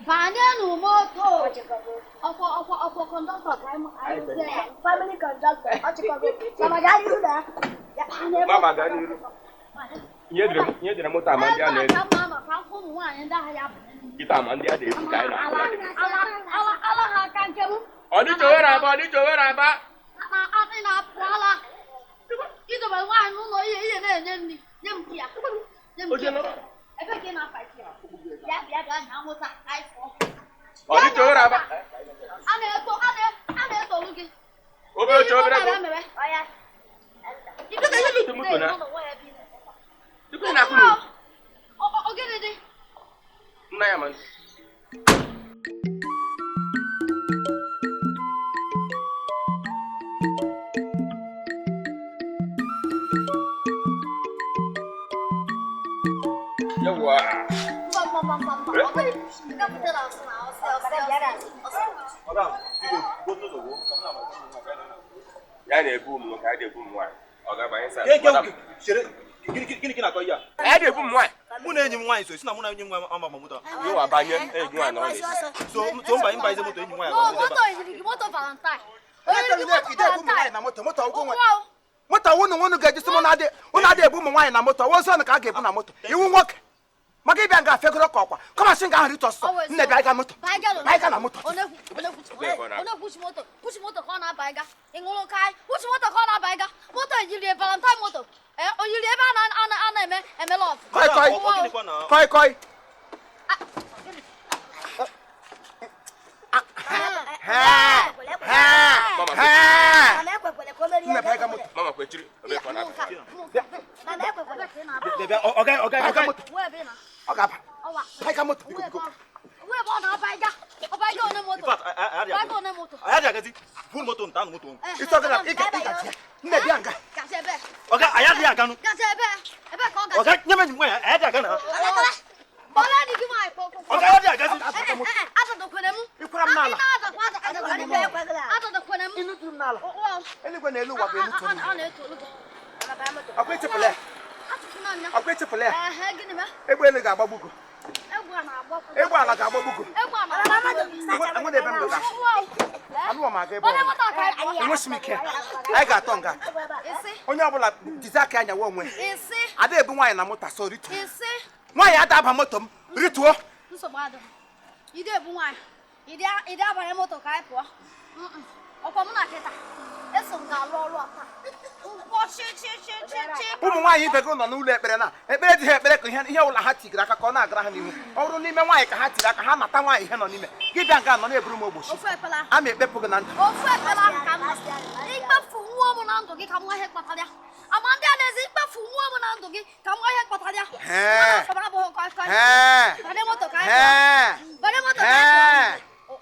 Banyenụ moto. Ọkwọ ọkwọ ọkwọ kọndọktọ ka anyị Family conductor. Ọ chịkọgo. Mama gaa n'iru na. Mama gaa n'iru. Ihe dere moto ama ndị a na-ere. Ebe a ka mma nọ ka m fụ ụmụ nwaanyị ndị ahịa ya bụ. Kịta ama ndị a na-ebu ka anyị na-akpọ. Ala ala ha aka nke m. Ọdịcha Owere Aba, ọdịcha Owere Aba. Na akpị na-apụ ala. Idobe nwaanyị n'ụlọ ihe ihe na-enye nri. Nye m ya. Nye m Oje nọrọ. Ebe ka ị na-afa isi ya? Bịa bịa bịa na nwụta ka anyị fụọ. Ọdịcha Owere Aba. A na-eto a na-etolu gị. Obere oche obere Ihe ego. ị mere. Ị ga-elodo moto na. Tupu ị na-akwụ n'ụzọ. Ọ gịnị dị? Nna ya ma ntị. Yawwa. Mba mba mba mba mba. Ọ bụghị gapụta n'azụ na ọsọ ọsọ ọsọ. Ya na-ebu ụmụ nwoke, ya na-ebu ụmụ nwaanyị. Ọ ga-abanye sa. Gịnị na-akọ ihe a? Ya na-ebu ụmụ nwaanyị. Mụ na enyi m nwaanyị so si na mụ na enyi m nwaanyị ama ma moto a. Yawwa banye, enyi gị nwaanyị nọrọ n'ezi. So mba mba ize moto enyi m nwaanyị No, agba moto yiri gị moto Valentine. O yiri gị moto Ide ebu ụmụ nwaanyị Valentine. na moto moto ọgwụ nwe. Wow. Moto wụnụ nwụnụ ga-eji sị m na ụnụ adị ebu ụmụ nwaanyị na moto ọwụ nsọ ka a ga-ebu na moto iwu nwoke maka ịbịa nga fegoro ka ọkwa kọmasị nga ahụ rite ọsọ nne bịa ịga moto bịa na moto Onye moto kwuchi moto ka ọ na-aba ịga ị ṅụrụ kaị kwuchi moto ka ọ na-aba ịga moto yiri Valentine moto o yiri ebe a na-eme eme lọf. Koi koi koi koi. Nne bịa ịga moto. Mama kwechiri, ebe ka ọ na-aba. Bịa ọga ọga ọga moto. Ọ ga-aba. Bịa ịga moto biko biko. Anyị adịghị agazi buru moto nta moto. Ịsọ gị na ị ga nne bịa nga. Ọga anyị adịghị aganụ. Ọga nye m enyi m nwaanyị anyị adịghị aga na. Ọga anyị adịghị agazi. Ịkwara m n'ala. Ịnụtụrụ m n'ala. Eluigwe na elu ụwa ga-enutu m. Ọkwa echepụla ya. Ọkwa echepụla ya. Egbe elu ga-agbagbu gị. Egbe ala ga-agbagbu gị. Enwere ebe m gọga. Anụwa m aga ebe ọbụla. Enwesi m ike. Anyị ga-atọ nga. Onye ọbụla jizi aka ya nyawa onwe. Ada ebu nwaanyị na moto so rituo. Nwaanyị ada aba moto m rituo. Nsogbu adịghị. Ide ebu nwaanyị. Ide abanye moto ka anyị pụọ. Ọkwa mụ na kịta. Eso m ga-alụ ọrụ a taa. Ụmụ nwaanyị ibe gị nọ n'ụlọ ekpere na ekpere dị ha ekpere ka ihe ụlọ ha tigiri aka ka ọ na-agara ha n'ihu. Ọ bụrụ n'ime nwaanyị ka ha tiri aka ha nata nwaanyị ihe nọ n'ime gị bịa nga nọ na-eburu m ogbochi a ma ekpepụ gị na ndụ. Ofu ekpere ahụ ka mma. Ikpefu nwa m na ndụ gị ka nwa ihe kpatara ya. Ama ndị a na-ezi ikpefu nwa m na ndụ gị ka nwa ihe kpatara ya. Banye moto ka anyị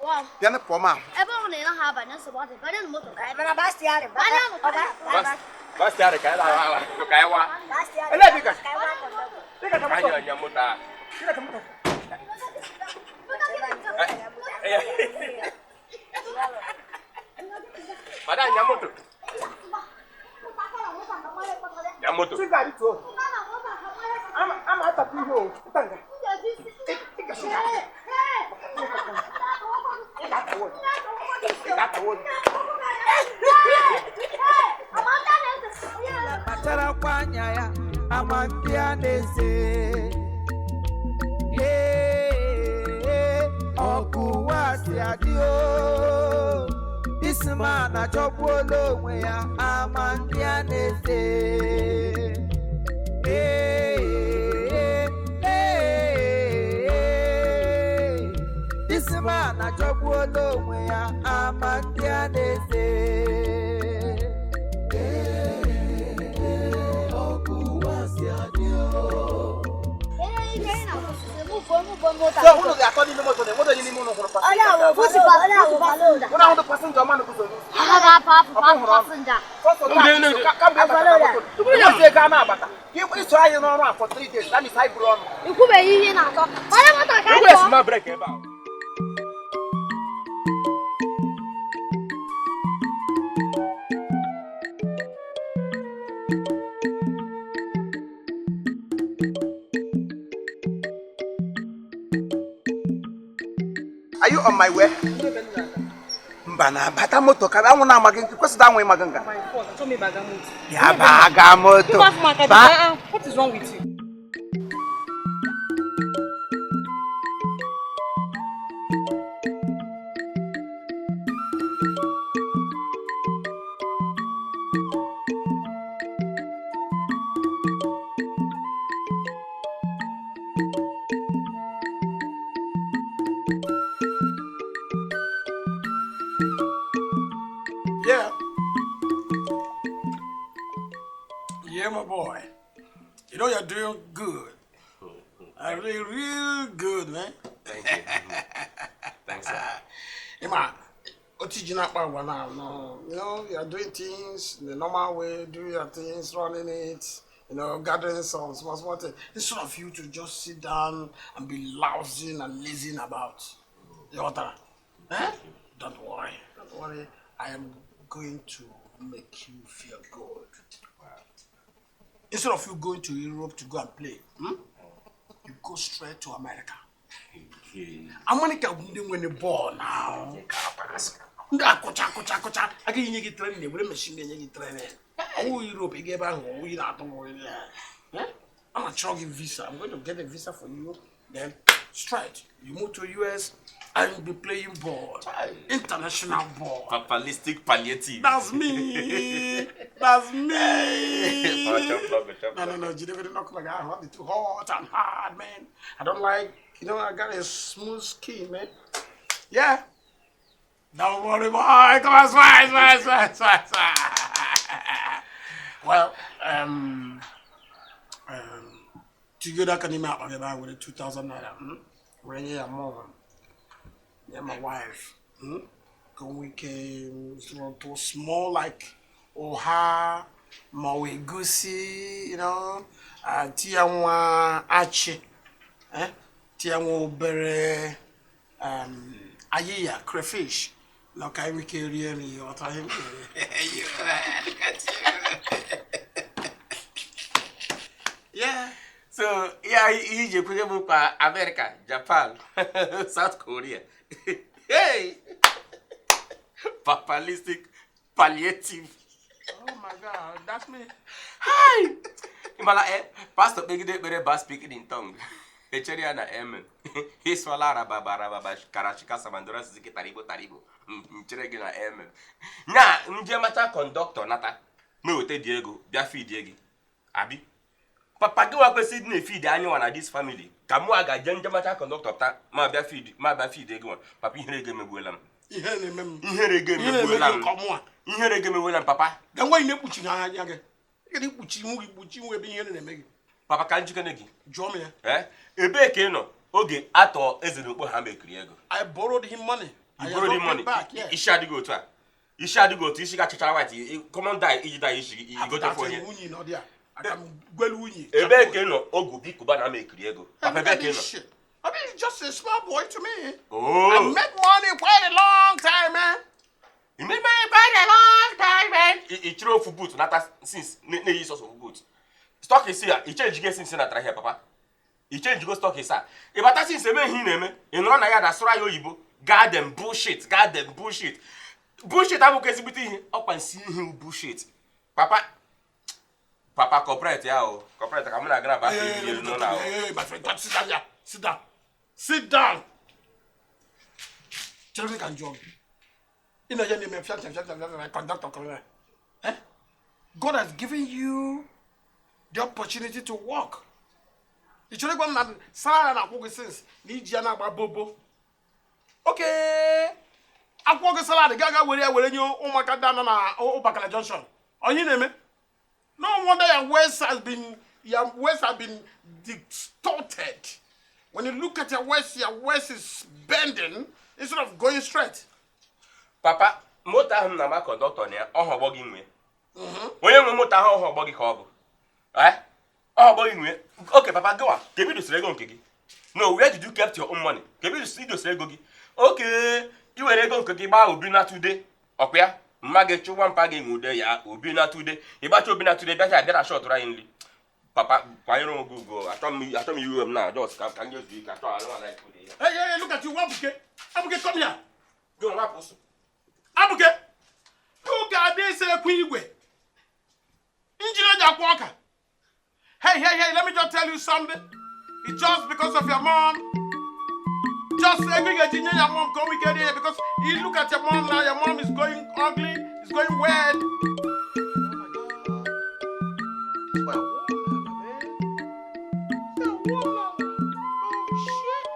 pụọ. Bịa pụọ ma. Ebe ọ na ị naghị abanye nsogbu adị banye na moto. Basi ka anyị lawa ka anyị wa. Ele bi ka. Anyị anya moto a. Mada anya moto. Nya moto. Ama atapụ ihe o. Ntanga. Kpacharakwa anya ya ama ndị a na-eze. Ee, ọkụ ụwa si adị o. Isi ma na-achọgbuola onwe ya ama ndị a na-eze. Ee, ee, isi ma na-achọgbuola onwe ya ama ndị a na-eze. So unu ga-akọ n'ime moto na enwere onye n'ime unu hụrụ pasịnja. Unu ahụrụ pasịnja ọma na-eguzo n'ụzọ. Kamgbe ego a na-abata. Iso anyị n'ọrụ a for 3 days, that means anyị buru ọnụ. Ikwubeghị ihe ị na-akọ. Banye moto ka anyị pụọ. Are you on my way? Mba na bata moto ka anwụ na-ama gị kwesịrị anwụ ịma gị nga. Ya baga moto. What is wrong with you? Yeah. Yeah, my boy. You know you're doing good. I really, real good, man. Thank you. Thanks, sir. Hey, man, you know, you're doing things in the normal way, do your things, running it, you know, gathering some small, small things. Instead of you to just sit down and be lousing and lazing about. You know, eh? Don't worry. Don't worry. I am going to make you feel good. Wow. Instead of you going to Europe to go and play, you go straight to America. America wouldn't win the ball now. I can get training. What machine you training? Oh, Europe, you get I'm gonna charge you visa. I'm going to get a visa for you. Then straight, you move to US and you'll be playing ball. International ball. Papalistic palliative. That's me. That's me. No. You never knock like I want it too hot and hard, man. I don't like, you know, I got a smooth skin, man. Yeah. Don't worry, boy. Come on, smile, smile, smile, smile, smile. Well, together can you map with 2,000 naira? When you mom, yeah, my wife. We came to small like oha, mawe goosey, you know, tianwa achi, eh, tianwa obere, ayiya crayfish. Like I we carry me, what I am. Yeah. So, yeah, he je America, Japan, South Korea. Hey! Papalistic palliative. Oh my God, that's me. Hi! Imala, Pastor Begide Bereba speaking in tongue. Echeria na amen. He swala rababa rababa karashika samandora siziki taribo taribo. Nchere na amen. Na nje mata conductor nata. Me wote Diego, bia feed Diego. Abi. Papa gị wa kwesị na feed anyone na this family. Ka mụ aga je njemata conductor ta ma bịa feed ego. Papa ihere ego emegbuola m. Ihere ego emegbuola m. Ihere ego emegbuola m papa. Na nwa na-ekpuchi n'anya gị. Ị ga ekpuchi nwu gị kpuchi nwu ebe ihere na-eme gị. Papa ka njikere gị. Jụọ m ya. Eh? Ebee ka ị nọ oge atọ eze n'okpo ha mekiri ego? I borrowed him money. You borrowed him money. Isi adịghị otu a. Isi adịghị otu isi ga-achachara white. Common die iji die isi gị igote fo onye. Ebe ka ị nọ oge Obi Cubana mekiri ego. Papa ebe ka ị nọ? I mean, he's just a small boy to me. Oh. I made money quite a long time, man. You made money quite a long time, man. Ị chịrị ofu boot nata since na-eyi sọsọ ofu boot. Stock is here. Ị change go since natara here, papa. Ị change go stock is here. Ị bata since eme ihe ị na-eme. Ị nọrọ na ya na sụrụ ya oyibo. Garden bullshit, garden bullshit. Bullshit abụghị ezigbote ihe. Ọkwa nsị ihe bullshit. Papa. Papa, corporate ya o. Corporate ka mụ na gara ba elu n'ụlọ ahụ. Hey, my friend, sit down here. Sit down. Sit down. Tell me can jog. You know, you name conductor. Eh? God has given you the opportunity to work. You should go na salary na akwụghị since na iji ya na-agba bobo. Okay. Akwụghị salary ga were ya were nye ụmụaka ndị nọ na Ụbakala Junction. Onye na-eme? No wonder your waist has been distorted. When you look at your waist is bending instead of going straight. Papa, moto ahụ m na-ama kọndọktọ na ya, ọ họgbọ gị nwe. Onye nwe moto ahụ ọ họgbọ gị ka ọ bụ. Eh? Ọ họgbọ gị nwe. Okay, papa, gịwa, ka ebe idosere ego nke gị. No, where did you kept your own money? Ka ebe idosere ego gị. Okay, i were ego nke gị gbaa Obi na Tude. Ọkwa ya? Mma gị chụwa mpa gị nwude ya Obi na Tude. Ịgbacha Obi na Tude bịacha abịa na shọtụrụ anyị nri. Papa, kwanyere onwe gị ugwu. Achọ m iwe m na just ka m jezu ike achọ anụ ala ikwu. Hey, hey, look at you, one bouquet. Abuke, come here. Go on, wapụ. Abuke, look at this ekwe igwe. Engine eji akwa ọka. Hey, hey, hey, let me just tell you something. It's just because of your mom. Just every your mom come we get here because you look at your mom now, your mom is going ugly, is going weird. Oh my God. Oh shit.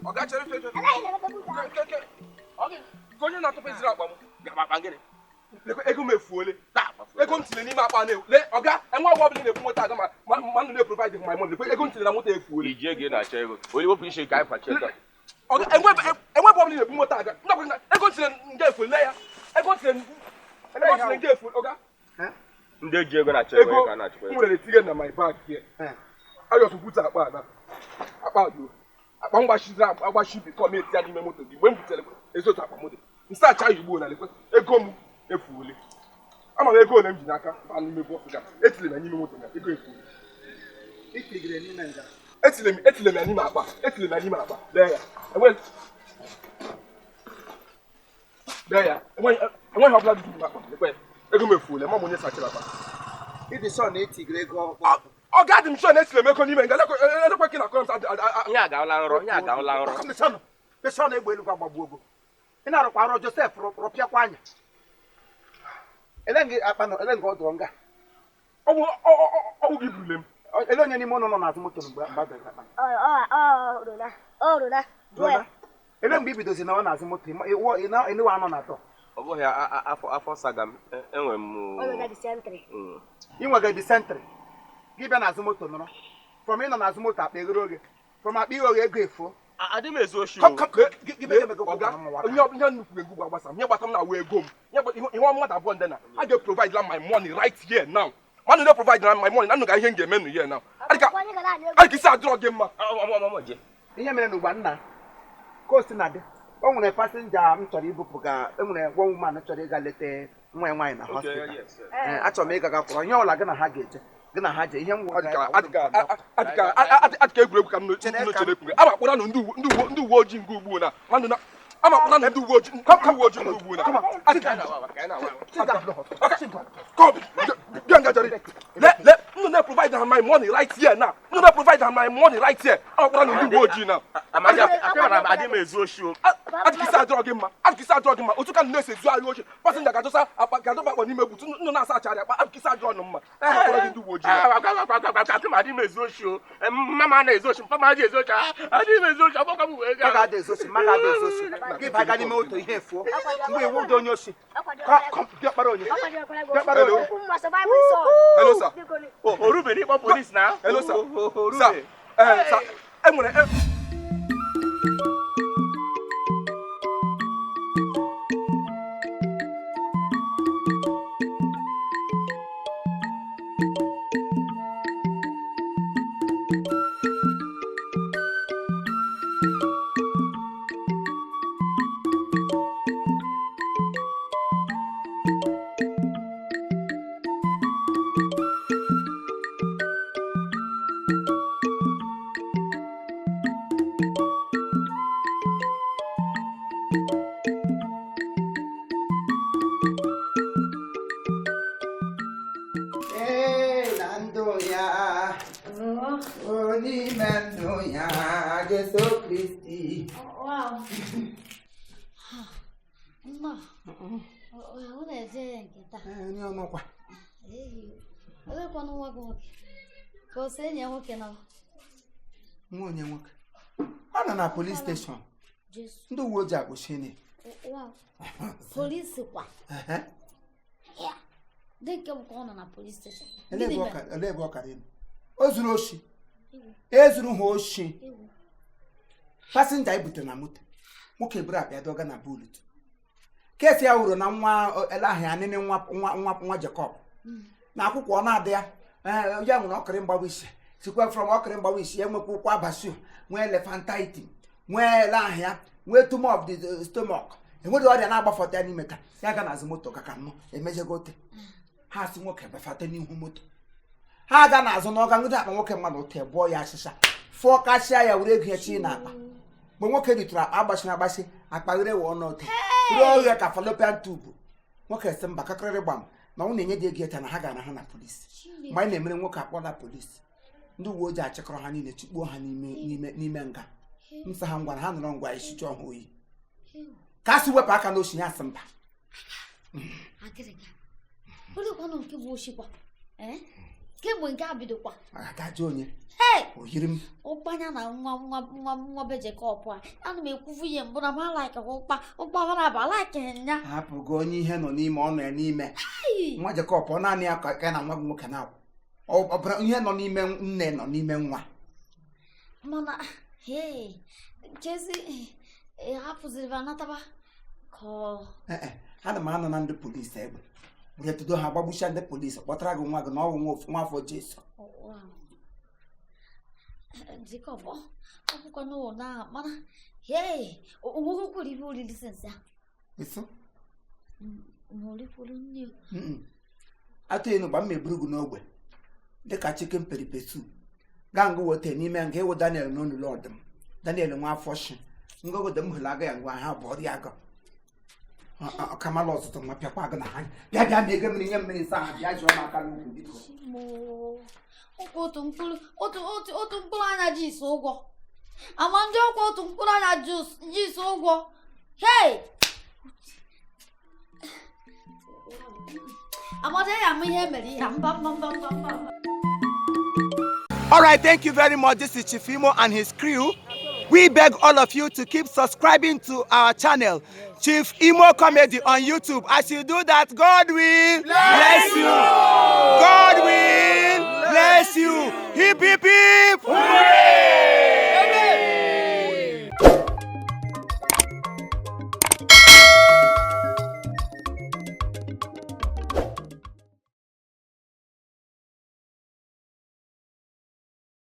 Oga, chere. Onye na-atụpụ eziri akpa m ga-akpa gịnị? Ego m efuole. Ego m tinye n'ime akpa na-ewu. Lee, ọga, enwe ọgwụ ọbụla na-ekwu nweta aga ma mmadụ na-eprovide my money. Ego m tinye na moto efuole. Iji ego na-achọ ego. Onye wepụ isi ka anyị fachie taa. Ọga, enwe ebe ọbụla na-ekwu nweta aga. Ego m tinye nga efuole, lee ya. Ego m tinye nga efuole, ọga. Ndị eji ego na-achọ ego ka na-achọkwa ego. M nwere tinye na my bag here. Ayọsụ bute akpa na. Akpa dị. Akpa mgbachiri agbachi bifọ m eti ya n'ime moto gị mgbe m butere ezotu akpa moto nsa acha ya ugbo na lekwe ego m efuole. Ama m ego ole m ji n'aka ba n'ime bọs ga etile m ya n'ime moto ga ego efuole. Etile m ya n'ime akpa, etile m ya n'ime akpa. Lee ya, lee ya, enweghị ọbụla dị n'ime akpa. Lekwe ego m efuole, ma m onye sachara akpa. Ịdị sọ na etigere ego. Ọ ga-adị m sure na etile m ego n'ime nga lekwe gị na akọrọ m Nye agaala nrọ, nye agaala nrọ. Meshọn egbe elu agbagbu ogo. Ị na-arụkwa arụ Joseph rụpịakwa anya. Ele gị akpa nọ, ele gị ọ dụrụ nga. Ọ bụ gị burule m. Ele onye n'ime ụlọ nọ n'azụ moto mgbe adọrọ akpa. Ọ Rona. Rona. Ele mgbe i bidozi na ọ n'azụ moto, ịnụwa anọ na atọ. Ọ bụghị afọ saga m, enwe m. Ọ nwega disentri. Ị nwega disentri. Gị bịa n'azụ moto nọrọ. From ị nọ n'azụ moto akpa eghere oge. From akpa ighe oghe ego efuo. Adị m ezu oshi. Onye nnukwu ego gbasa m, ihe gbasa m na-awụ ego m. Ihe mmadụ abụọ ndị na a ga-provide my money right here now. Mmadụ na-provide my money na nnụ ga ihe m ga-eme nụ here now. Adịka isi adịrọ gị mma. Ihe mere n'ugba nna ka o si na dị, o nwere pasenja m chọrọ ibupụ ga enwere one woman chọrọ ịga leta nwa ya nwaanyị na hospital. Achọrọ m ịga ga kwụrọ ihe ọbụla gị na ha ga-eje. Gị na ha je ihe m adịka egwuregwu ka m n'ochere ekwu ama akpọra nụ ndị uwe ojii nga ugbu na nwanne na ama akpọra nụ ndị uwe ojii nga ugbu na bịa nga jọrị le nnụ na-provide my money right here now nnụ na-provide my money right here ama akpọra nụ ndị uwe ojii na adị m ezu oshi o. Adịka isi adịrọ gị mma, adịka isi adịrọ gị mma. Otu ka nnụ na-esi ezu ahịa ochi pasenja ga-adọsa akpa ga-adọba akpa n'ime butu nnụ na-asa achara akpa adịka isi adịrọ nụ mma. Akpọrọ gị ndị uwe ojii. Adị m ezu oshi o. Mama na-ezu oshi, papa adị ezu oshi. Adị m ezu oshi, agbakọ m wee gaa. Maka adị ezu oshi, maka adị ezu oshi. Gị baga n'ime moto ihe efuo. Mgbe iwu dị onye oshi. Bịa kpara onye. Bịa kpara onye. Hello sir. O rubere ịkpọ polisi na. Hello sir. Sir. Sir, enwere N'ime ndụ ya Jesu Kristi. Nna, ọ na-eje ya nke taa. Onye ọnụkwa. Olekwanụ nwa gị nwoke? Ka o si enyi ya nwoke na Nwa onye nwoke. Ọ nọ na police station. Ndị uwe ojii akpụchini. Polisi kwa. Dị nke bụ ka ọ nọ na police station. Olee ebe ọ kara ịnọ? O zuru oshi. Ezuru ha oshi. Pasenja ebutere na moto. Nwoke buru akpa ya dọga na bulut. Kesi ya wuru na nwa ele ahịa nene nwa nwa nwa nwa Jacob. Na akwụkwọ ọ na-adị ya. Ya nwere ọkịrị mgbawa isi. Sikwa from ọkịrị mgbawa isi ya nwekwa ụkwụ abasiu, nwee elephantitis, nwee ele ahịa, nwee tumor of the stomach. Enweghị ọrịa na-agbafọta ya n'ime taa. Ya ga n'azụ moto ka ka nnọ emejegote. Ha sị nwoke bafata n'ihu moto. Ha ga n'azụ na ọga ngide akpa nwoke mmadụ ụtọ bụọ ya achịcha fụọ kachịa ya were ego ya chi n'akpa. Mgbe nwoke ritụrụ akpa agbachiri agbachi akpa were wee ọnụ ote ruo oghe ka fallopian tube. Nwoke sị mba kakịrịrị gbam na ọ na-enye dị ego ya na ha gara ha na polisi. Mgbe anyị na-emere nwoke akpọla polisi, ndị uwe ojii achịkọrọ ha niile chụkpuo ha n'ime n'ime nga. Msa ha ngwara ha nọrọ ngwa esicha ọha oyi ka a sị wepụ aka n'oshi ya sị mba. Akịrịka. Olekwanụ nke bụ oshikwa? Kemgbe nke a bidokwa. Agajụ onye o yiri m ụkpanya na nwa nwa nwa nwa be Jacob a ana m ekwuvu ihe mbụ na m alaik ụkpa ụkpa bara aba alaik nya. Hapụgo onye ihe nọ n'ime ọnụ ya n'ime nwa Jacob ọ naanị ya ka na nwa gị nwoke na-akwụ ọ bụrụ ihe nọ n'ime nne nọ n'ime nwa. Mana chezi hapụziri anataba ka ana m anọ na ndị polisi egbe were tụdo ha gbagbucha ndị polisi kpọtara gị nwa gị na ọwụ nwa afọ Jesu. Jacob ọ bụkwa n'ụlọ na mana onwego kwere ihe oriri sensi a ma orikwuru nne atụ enu gba mma eburu gị n'ogbe dịka chicken pepper soup gaa ngụ wote n'ime nga ịwụ Daniel n'olulu ọdụm. Daniel nwa afọ shi ngogodo m hụrụ aga ya ngwa ha bụ ọrịa agụ ọkamala ọtụtụ nwa pịakwa agụ na ha bịa bịa ma ego mmiri nye mmiri nsa ha bịa jụọ m aka n'ukwu biko. Otu mkpụrụ anya ji isi ụgwọ ama ndị ọkwa otu mkpụrụ anya ji isi ụgwọ. Hei amadi ya ama ihe mere ihe mba mba mba mba mba. All right, thank you very much. This is Chief Imo and his crew. We beg all of you to keep subscribing to our channel, Chief Imo Comedy on YouTube. As you do that, God will bless.